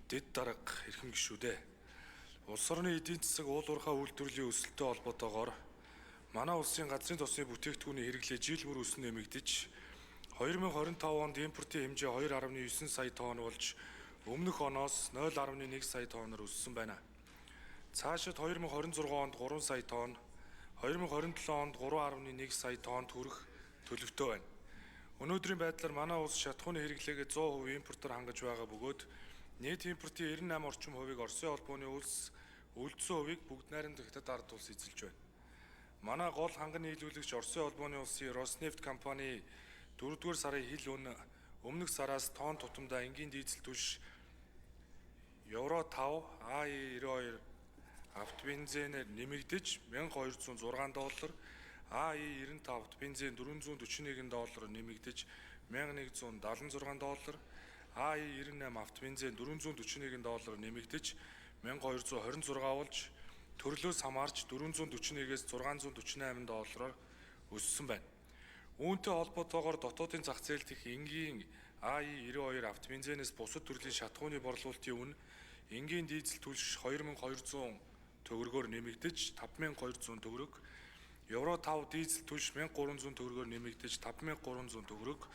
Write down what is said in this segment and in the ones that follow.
Дэд дарга, эрхэм гишүүдээ. Улс орны эдийн засаг уул уурхай үйлдвэрлэлийн өсөлттэй холбоотойгоор манай улсын газрын тосны бүтээгдэхүүний хэрэглээ жил бүр өсөн нэмэгдэж, 2025 онд импортын хэмжээ 2.9 сая тонн болж, өмнөх оноос 0.1 сая тонноор өссөн байна. Цаашид 2026 онд 3 сая тонн, 2027 онд 3.1 сая тоннд хүрэх төлөвтэй байна. Өнөөдрийн байдлаар манай улс шатахууны хэрэглээгээ 100% импортоор хангаж байгаа бөгөөд нийт импортын 98 орчим хувийг Оросын холбооны улс, үлдсэн хувийг бүгд найрамдах Хятад ард улс эзэлж байна. Манай гол ханган нийлүүлэгч Оросын холбооны улсын Роснефть компани 4-р сарын хил үн өмнөх сараас тонн тутамдаа энгийн дизель түлш Евро 5 АЕ 92 автобензинээр нэмэгдэж 1206 доллар, АЕ 95 автобензин 441 доллараар нэмэгдэж 1176 доллар, АЕ 98 автобензин 441 доллараар нэмэгдэж 1226 болж, төрлөөс хамаарч 441-ээс 648 доллараар өссөн байна. Үүнтэй холбоотойгоор дотоодын зах зээл дэх энгийн АЕ 92 автобензинээс бусад төрлийн шатахууны борлуулалтын үн энгийн дизель түлш 2200 төгрөгөөр нэмэгдэж 5200 төгрөг, Евро 5 дизель түлш 1300 төгрөгөөр нэмэгдэж 5300 төгрөг,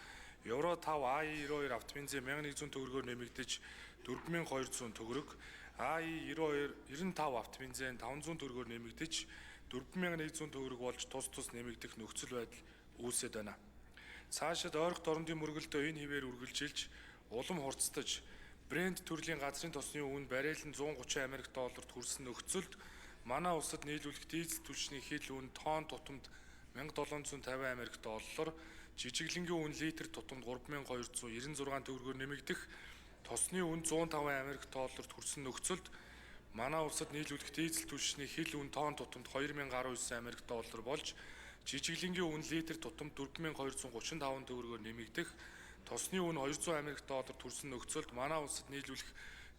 Евро 5 АЕ 92 автобензин 1100 төгрөгөөр нэмэгдэж 4200 төгрөг, АЕ 92 95 автобензин 500 төгрөгөөр нэмэгдэж 4100 төгрөг болж тус тус нэмэгдэх нөхцөл байдал үүсээд байна. Цаашид ойрох дорнодын мөргөлдөө энэ хэвээр үргэлжилж, улам хурцдаж, брэнд төрлийн газрын тосны үн баррел нь 130 Америк долларт хүрсэн нөхцөлд манай улсад нийлүүлэх дизель түлшний хил үн тонн тутамд 1750 Америк доллар, жижиглэнгийн үн литр тутамд 3296 төгрөгөөр нэмэгдэх, тосны үн 105 Америк долларт хүрсэн нөхцөлд манай улсад нийлүүлэх дизель түлшний хил үн тонн тутамд 2019 Америк доллар болж, жижиглэнгийн үн литр тутамд 4235 төгрөгөөр нэмэгдэх, тосны үн 200 Америк долларт хүрсэн нөхцөлд манай улсад нийлүүлэх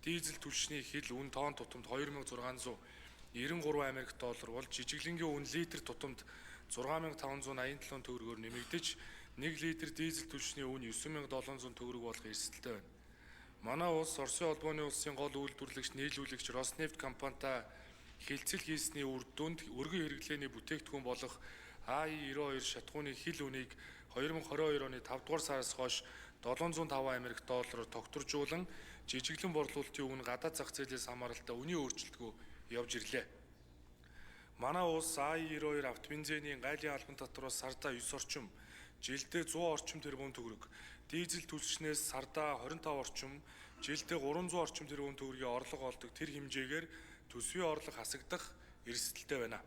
дизель түлшний хил үн тонн тутамд 2693 Америк доллар болж, жижиглэнгийн үн литр тутамд 6587 төгрөгөөр нэмэгдэж, 1 литр дизель түлшний үн 9700 төгрөг болох эрсдэлтэй байна. Манай улс Оросын холбооны улсын гол үйлдвэрлэгч нийлүүлэгч Роснефть компанитай хэлцэл хийсний үр дүнд өргөн хэрэглээний бүтээгдэхүүн болох АЕ 92 шатахууны хил үнийг 2022 оны 5 дугаар сараас хойш 705 Америк доллараар тогтворжуулан, жижиглэн борлуулалтын үн гадаад зах зээлээс хамааралтай үнийн өөрчлөлтгүй явж ирлээ. Манай улс АЕ 92 автобензиний гайлын албан татвараас сардаа 9 орчим, жилдээ 100 орчим тэрбум төгрөг, дизель түлшнээс сардаа 25 орчим, жилдээ 300 орчим тэрбум төгрөгийн орлого олдог тэр хэмжээгээр төсвийн орлого хасагдах эрсдэлтэй байна.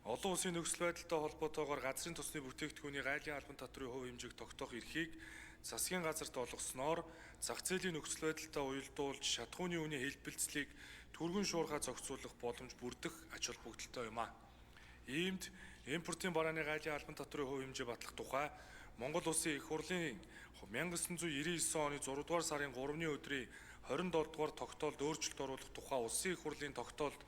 Олон улсын нөхцөл байдалтай холбоотойгоор газрын тосны бүтээгдэхүүний гайлын албан татврын хувь хэмжээг тогтоох эрхийг засгийн газарт олгосноор зах зээлийн нөхцөл байдалтай уялдуулж, шатахууны үнийн хэлбэлцлийг түргэн шуурхай зохицуулах боломж бүрдэх ач холбогдолтой юм а. Иймд импортын барааны гайлын албан татврын хувь хэмжээ батлах тухай Монгол Улсын Их Хурлын 1999 оны 6 дугаар сарын 3-ны өдрийн 27 дугаар тогтоолд өөрчлөлт оруулах тухай Улсын Их Хурлын тогтоолд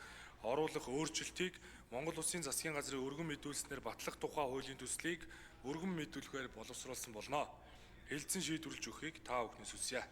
оруулах өөрчлөлтийг Монгол Улсын засгийн газрын өргөн мэдүүлснээр батлах тухай хуулийн төслийг өргөн мэдүүлэхээр боловсруулсан болно. Хэлэлцэн шийдвэрлэж өгөхийг та бүхнээс хүсье.